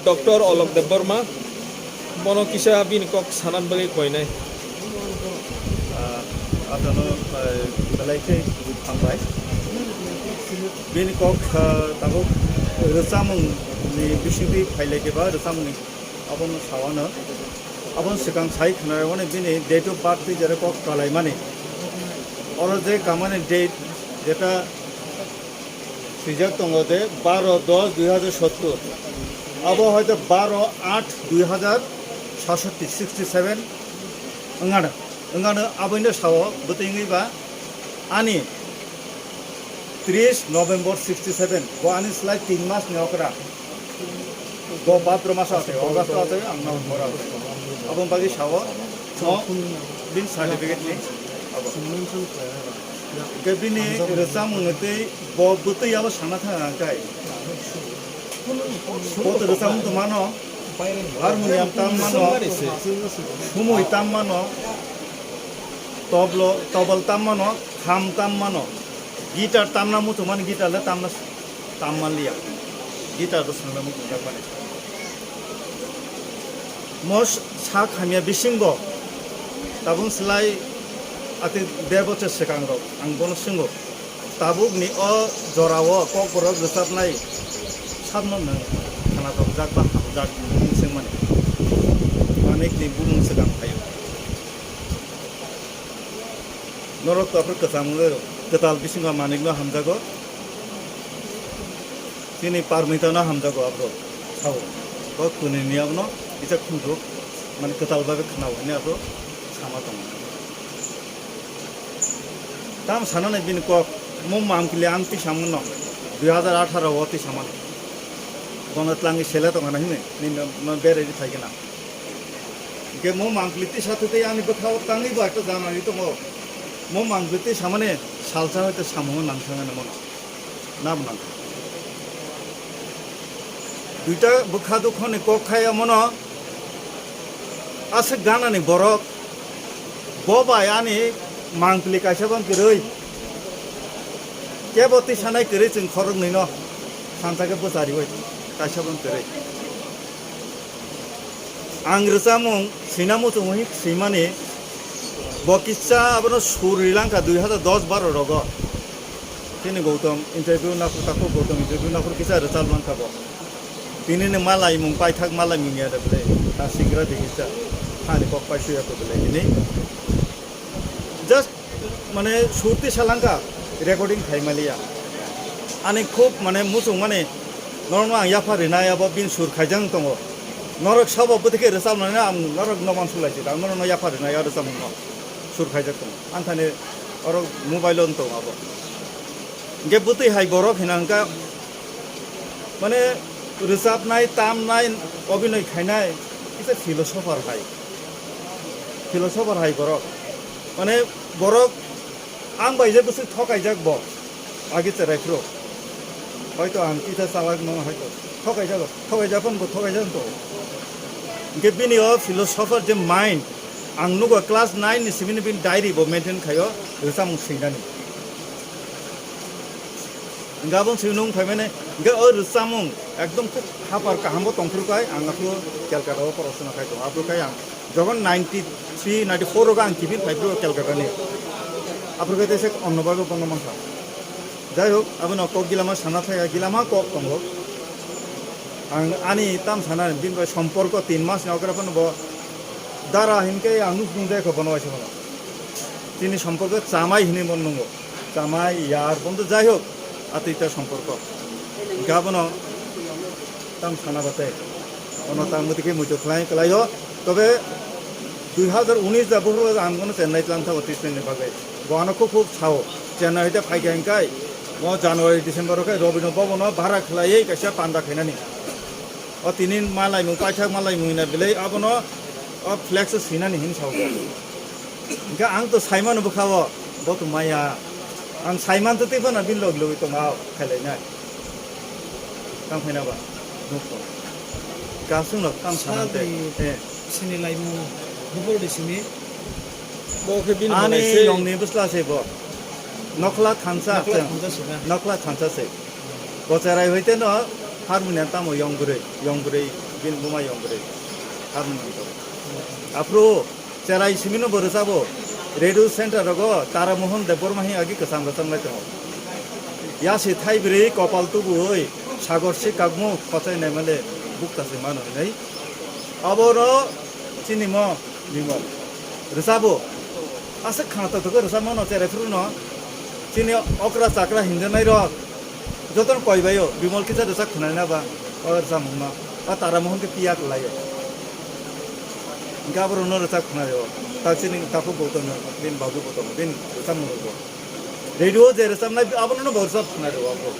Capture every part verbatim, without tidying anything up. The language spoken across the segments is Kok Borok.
Doctor Olok Debbarma, bono kisa bini kok sanan bagwi koinai. Ah, Adano, eh, belai khe hambai. Bini kok, ah, tabuk rwchapmungni bisingtwi phailai khe ba rwchapmungni abono sawano. Aboni swkang sai khwnarokmani bini date of birth twi jera kok kalaimani. Oro je kamani date jeta swijak tongo de baro dos dui hajar sottor. Abo hoito baro aat dui hajar satsotti, sixty seven wngano. Wngano aboino sao bwtwi wngwi ba ani tris November sixty seven, bo ani slai tin mas ni okra. Bo Bhadra maso ase, August ase, ang November ase. Aboni bagwi sao, no, bin certificate ni abo. Hwnkhe bini rwchapmung tei bo bwtwi abo sana thang ang kai. Bo to rwchapmung to mano, harmonium tam mano, sumui tam mano, toblo, tobol tam mano, kham tam mano, guitar tamna muchung mani guitar le tamna tam manliya. Guitar bo swngna muchung jak mani. Mo s-, sak hamya bisingo tabuk slai ati der bochor swkang rok ang bono swngo. Tabuk ni o jora o kokborok rwchapnai sabno nwng khanatok jak ba hamjak nwng swngmani. Manik ni bumung swkang phaio. Norok to aphuru kwcham wngwi rw, kwtal bisingo manikno hamjago. Chini parmitano hamjago aphuru. Sao. Bo kwnwi ni abono kisa khunju, mani kwtal bagwi khwnao hwnwi aphuru sama tongo. Tam sanani bini kok, mo mangpili ang tisa mano, dui hajar atharo o tisa mano. Bono tlangwi sele tongana hwnwi, nini no berwi phaikhe na. Hingke mo mangpili tisa thwtwi ani bwkhao tangwi bo ekta janani tongo. Mo mangpili tisa mani salsa hoite samungo nangthangani mono. Nabo nangkha. Duita bwkha dukhoni kok khai omono aswk ganani borok. Bo bai ani mangpili kaisa bo kwrwi. Kebo tisanai kwrwi chwng khoroknwino. Sansa khe bwchariwi kaisa bo kwrwi. Ang rwchapmung swina muchungwi swimani bo kisa abono sur rilangkha dui hazar dos baro rogo. Chini Gautam interview naphru takhuk Gautam interview naphru kisa rwchap langkha bo. Tinini malaimung paithak malaimung ya de bwle. Ta singra de kisa. Hani kok paisuya ko bwle hini. Just mane sur tisa langkha recording khai maliya. Ani khub mane muchung mani norokno ang yapha rinai abo bin sur khaijak tongo. Norok sabo bwtwi khe rwchapnani ang norok no mansuk lai si, ang norokno yapha rinai o rwchapmungno sur khaijak tongo. Ang thani oro mobile o tongo abo. Hingke bwtwi hai borok hina hingka mane rwchapnai, tamnai, obinoi khainai kisa philosopher hai. Philosopher hai borok. Mane borok ang bai je bwswk thokaijak bo. Agi cherai phuru. Hoito ang kisa chalak no hoito. Thokaijago. Thokaijak phano bo thokaijak to. Hingke bini o philosopher je mind ang nugo class nine ni simi ni bini diary bo maintain khaio rwchapmung swinani. Hingke aboni simi nung phaimani, hingke o rwchapmung ekdom khub hapar kaham bo tongphuru kai, ang aphuru Calcutta o porosona khai tongo. Aphuru kai ang jokhon ninety three, ninety four rogo ang kiphil phaiphuru Calcutta ni. Aphuru kai teisa onno bagwi bono mankha. Jai hok, abono kok gilama sana thaya, gilama kok tongo. Ang ani tam sana bini bai somporko tin mas ni okra phano bo dara hinkhe ang nuk nung jai kho bono waisa bono. Chini somporko chamai hinwi bono nungo. Chamai, yar, bondo jai hok, atwi ta somporko. Hingke abono tam sana bate. Ono tang muti khe muitu khlai, khlai o. Tobe dui hazar unis da buphuru ang bono Chennai tlang thago treatment ni bagwi. Bo ano khub khub sao. Chennai hoite phai khe hingkai. Mo January, December o khe Robino bobono bara khlaiwi kaisa panda khainani. O tini malaimung paithak malaimung na belai abono o flex o sinani hin sao. Hingke ang to saimano bwkha o, bo to maya. Ang saiman to tei phano bini log logwi tongo, khailai nai. Tang phaina ba, nuk to. Kasung no tang sanan te. Sadi. Eh. Sini laimu, bubur di sini. Bo khe bini. Ani nong ni bwsla se bo. Nokla thansa. Nokla thansa se na? Nokla thansa se. Bo cherai hoite no harmonium tamo yong bwrwi, yong bwrwi. Bini buma yong bwrwi. Harmonium tongo. Aphuru cherai simino bo rwchabo. Radio center rogo Tara Mohon Debbarma hi agi kwcham rwcham lai tongo. Yasi thai bwrwi kopal tubuwi sagor si kagmu khochai naimale bukta se mano hinwi. Abono chini mo Bimol rwchabo. Aswk khana tongthok khe rwchapmano cherai phuru no. Chini okra chakra hinjanai rok jotono koi baio, Bimol kisa rwchap khwnai na ba, o rwchapmung no, o Tara Mohon khe piya kwlaio. Hingkhe aborok no rwchap khwnai o. Tak chini takhuk bo tongo, bini babu bo tongo, bini rwchapmung rok bo. Radio je rwchapnai abono no bo rwchap khwnai rwo abo.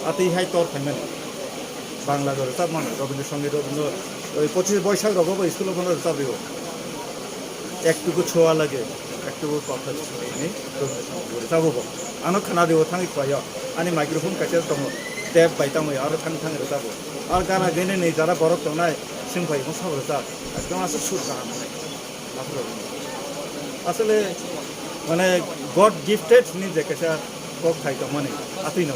Atwi hai tor phaimani. Bangla rok rwchap mano, Rabindra Sangeet rok no, oi pochis Boisak rogo bo school o bono rwchap rwo. Ektuku choa lage, ektuku kotha chini ni rwchap bo. Ano khana rwo thangwi khlaio. Ani microphone kaisa tongo, tape bai tangwi aro thang thang rwchap bo. Ar gana gini ni jara borok tongnai, sing bai mo sab rwchap. Ekdom aswk sur kaham. Aswk. Aswle, mane, God gifted ni je kaisa kok thai tongmani, atwi no.